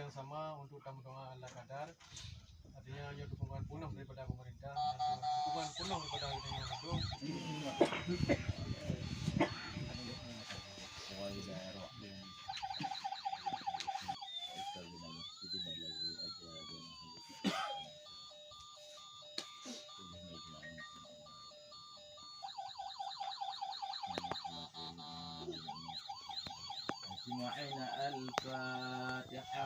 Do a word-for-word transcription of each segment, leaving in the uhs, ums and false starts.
Sama untuk tameudoa ala kadar. Artinya, nyoe dukungan penuh daripada pemerintah dan dukungan penuh daripada geutanyoe mandum. أجمعين. الفاتحة.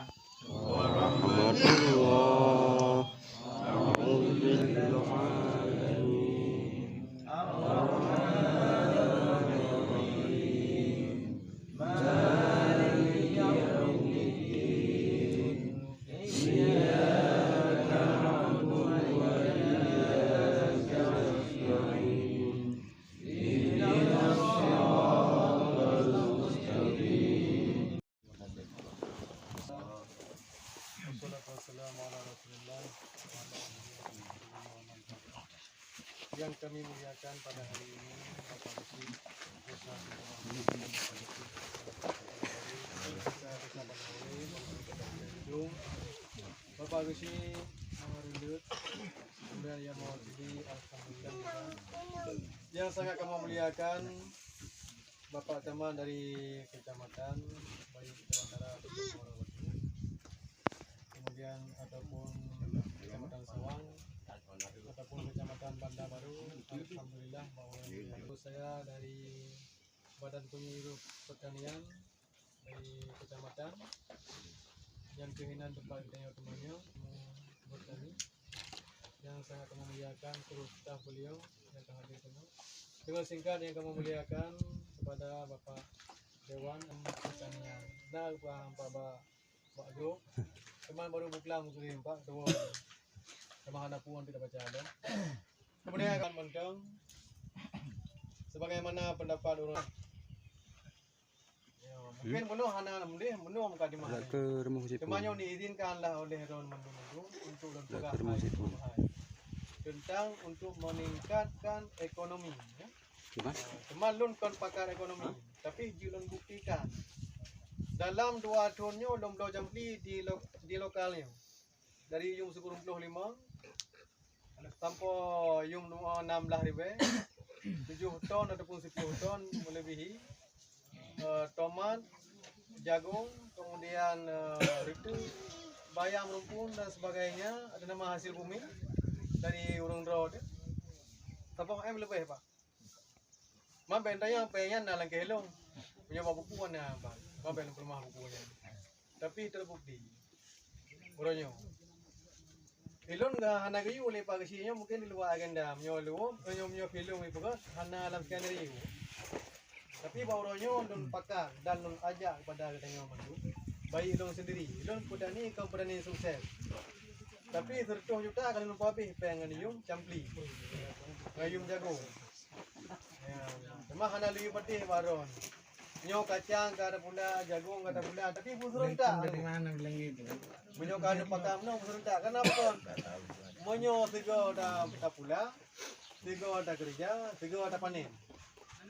ورحمة الله. الحمد لله. الرحمن الرحيم. مالك يوم الدين. إياك نعبد وإياك نستعين. اهدنا الصراط المستقيم. Wassalatu wassalamu ala Rasulillah wa ala alihi wa sahbihi wa man walah. Yang kami muliakan pada hari ini, Bapak Geuchik, Desa Sumber, Bapak Geuchik, Desa Sumber, Bapak Geuchik, Muhammad Rindut, kemudian yang mewakili, alhamdulillah, yang sangat kami muliakan, Bapak Camat dari kecamatan, baik Kecamatan Utara ataupun Muara Batu, kemudian ataupun Kecamatan Sawang, ataupun Kecamatan Banda Baru, alhamdulillah bahwa saya dari Badan Penyuluh Pertanian dari kecamatan, nyang keuh inan teumpat geutanyoe teumanyong, bertani, yang sangat kami muliakan, seluruh staf beliau yang ka hadir keunoe. Dengan singkat yang kami muliakan kepada Bapak Dewan Pertanian. Nah, Pak, Pak, Pak, Pak Gro. Teuma baru buklam muslim, Pak, tuwo. Teuma hana puan tidak baca ada. Kemudian akan mantong sebagaimana pendapat ureueng. Ya, mungkin bunoe hana mendeh, bunoe mukadimah. Teuma nyoe diizinkan lah oleh droen mandum-mandum untuk lôn peugah hai tentang untuk meningkatkan ekonomi, ya. Teuma lôn kon pakar ekonomi, tapi jeuet lôn buktikan. Dalam dua thon nyoe lôn bloe campli di lo-, di lokal nyoe. Dari yuem sikureueng ploh limong sampoe yuem enam blah ribèe, tujoh ton ataupun siploh ton melebihi, eh, tomat, jagong, kemudian, eh, reuteu, bayam rumpun dan sebagainya, ada nama hasil bumi dari ureueng droe tu. Sampoe M leubeh, Pak. Man bèk tanyong, pèng nyan na lam keuh lôn. Meunyoe bak buku na, Pak. Man bèk lôn peuleumah buku nyan. Tapi terbukti. Uroe nyoe. Ilôn hana geuyue lé Pak Geuchik nyoe mungken di luwa agenda. Meunyoe lôn, meunyoe, meunyoe film ipeugah hana lam skenario. Tapi bak uroe nyoe lôn pakat dan lôn ajak kepada geutanyoe mandum. Baik lôn sendiri, lôn petani kon petani sukses. Tapi seratus juta ka lôn peuhabéh pèng ngon yuem campli. Ngon yuem jagong. Ya, teuma hana lé patéh bak droen. Nyoe kacang ka tapula, jagong ka tapula, tapi peue seureutak. Meunyoe ka neupakat meunoe peue seureutak, kenapa kon? Meunyoe sigoe ta-, tapula, sigoe takeureuja, sigoe tapanen.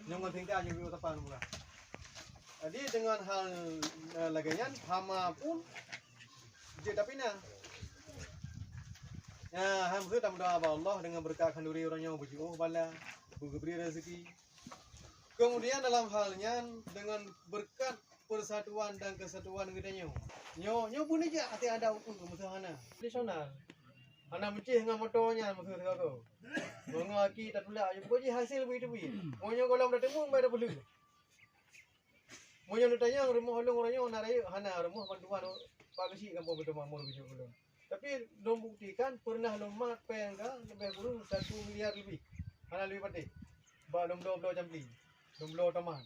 Nyoe ngon singkat nyoe sapan murah. Jadi dengan hal, eh, lagèe nyan, hama pun jeuet tapinah. Ya, alhamdulillah, tameudoa bak Allah dengan beureukat khanduri uroe nyoe beujiôh bala, beugeubri rezeki. Kemudian dalam hal nyan, dengan beureukat persatuan dan kesatuan geutanyoe. Nyoe, nyoe pun ijak até ada ukeue meusaha na. Tradisional. Hana meucéh ngon moto nyan meusaha sigoe. Meungoe aki tatulak, nyoe pokok jih hasil bui teubiet. Meunyoe gohlom tateumeung, bai tapeulheueh. Meunyoe neutanyong rumoh ulôn uroe nyoe na rayeuk, hana rumoh bantuan Pak Geuchik gampông Beuto Makmur geujok ulôn. Tapi lôn buktikan pernah lôn mat pèng ka leubeh kureueng satu miliar lebih. Hana leubeh patéh. Bak lôn bloe-bloe campli. Lôn bloe tomat.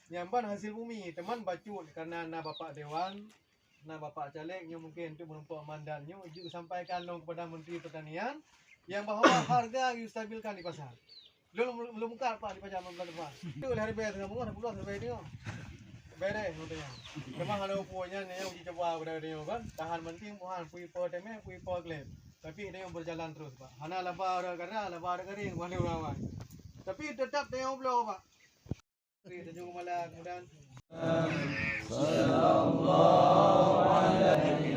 Nyan ban hasil bumi, teuma bacut karena na Bapak Dewan, na Bapak Caleg nyoe mungken untuk menumpok mandat nyoe jeuet sampaikan lôn kepada Menteri Pertanian yang bahwa harga geustabilkan di pasar. Lôn, lôn muka Pak di pajak bulan depan. Tu lah ribèe teungoh, puluh ribèe teungoh. Beres moto nyan. Memang ada upu nyan yang uji coba pada dia kan. Tahan penting buhan pui po temeh, pui po klep. Tapi dia yang berjalan terus, Pak. Hana laba ada garam, laba ada garing, bukan dia orang. Tapi tetap dia yang bloe, Pak. Sallallahu alaihi